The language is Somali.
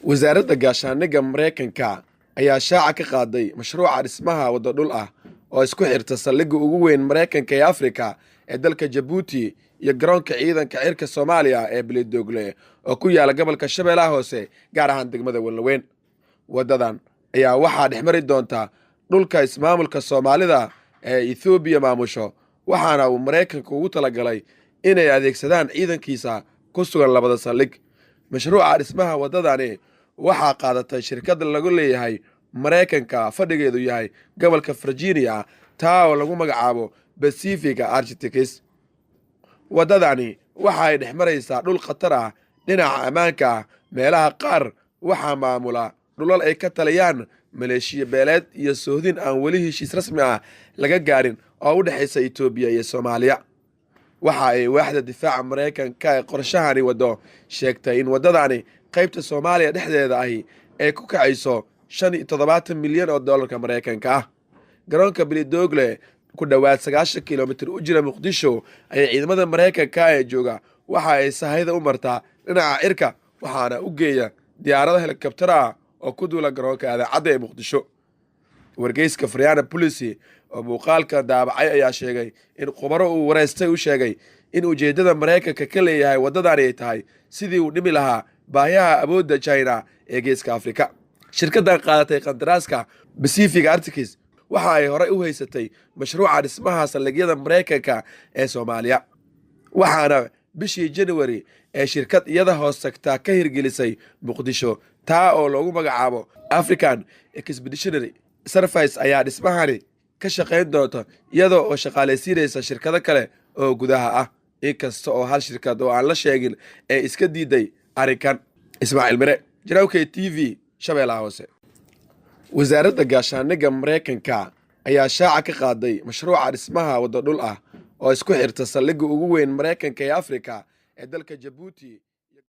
Wasaaradda Gaashaandhigga Mareykanka ayaa shaaca ka qaaday mashruuca dhismaha waddo dhul ah oo isku xirta saldhigga ugu weyn Mareykanka ee Afrika ee dalka Jabuuti iyo garoonka ciidanka cirka Soomaaliya ee Beledoogle oo ku yaala gobolka Shabeellaha Hoose, gaar ahaan degmada Wanlaweyn. Waddadan ayaa waxaa dhex mari doonta dhulka ismaamulka Soomaalida ee Ethoobiya maamusho, waxaana uu Maraykanku ugu talagalay inay adeegsadaan ciidankiisa ku sugan labada saldhig. Mashruuca dhismaha waddadani waxaa qaadatay shirkadda lagu leeyahay Maraykanka, fadhigeedu yahay gobolka Virginia, taa oo lagu magacaabo Pacific Architects. Waddadani waxa ay dhex maraysaa dhul khatar ah dhinaca ammaanka ah. Meelaha qaar waxaa maamula dhulal ay ka taliyaan maleeshiya beeleed iyo soohdin aan weli heshiis rasmi ah laga gaarin oo u dhexaysa Itoobiya iyo Soomaaliya. Waxa ay waaxda difaaca Maraykanka ee qorshahani waddo sheegtay in waddadani qaybta Soomaaliya dhexdeeda ahi ay ku kacayso 75 milyan oo doolarka Maraykanka ah. Garoonka Beledoogle, ku dhowaad 90 kilomitir u jira Muqdisho, ayay ciidamada Maraykanka ee jooga waxa ay sahayda u martaa dhinaca cirka, waxaana u geeya diyaarado helikabtar ah oo ku duula garoonka Aadan Cadde ee Muqdisho. Wargeyska Foreign Policy oo muuqaalka daabacay ayaa sheegay in khubaro uu wareystay u sheegay in ujeeddada Maraykanka ka leeyahay waddadani ay tahay sidii uu dhimi lahaa baahiyaha awoodda China ee Geeska Afrika. Shirkaddan qaadatay qandaraaska, Pacific Architects, waxa ay horey u haysatay mashruuca dhismaha saldhigyada Maraykanka ee Soomaaliya, waxaana bishii January ee shirkad iyada hoos tagtaa ka hirgelisay Muqdisho, taa oo loogu magacaabo African Expeditionary Service ayaa dhismahani ka shaqayn doonta, iyadoo oo shaqaalaysiinaysa shirkado kale oo gudaha ah, inkasta oo hal shirkad oo aan la sheegin ee iska diiday arrinkan. Ismaaciil Mire, Jarawkey TV, Shabeellaha Hoose. Wasaaradda Gaashaandhigga Maraykanka ayaa shaaca ka qaaday mashruuca dhismaha waddo dhul ah oo isku xirta saldhigga ugu weyn Maraykanka ee Afrika ee dalka Jabuuti.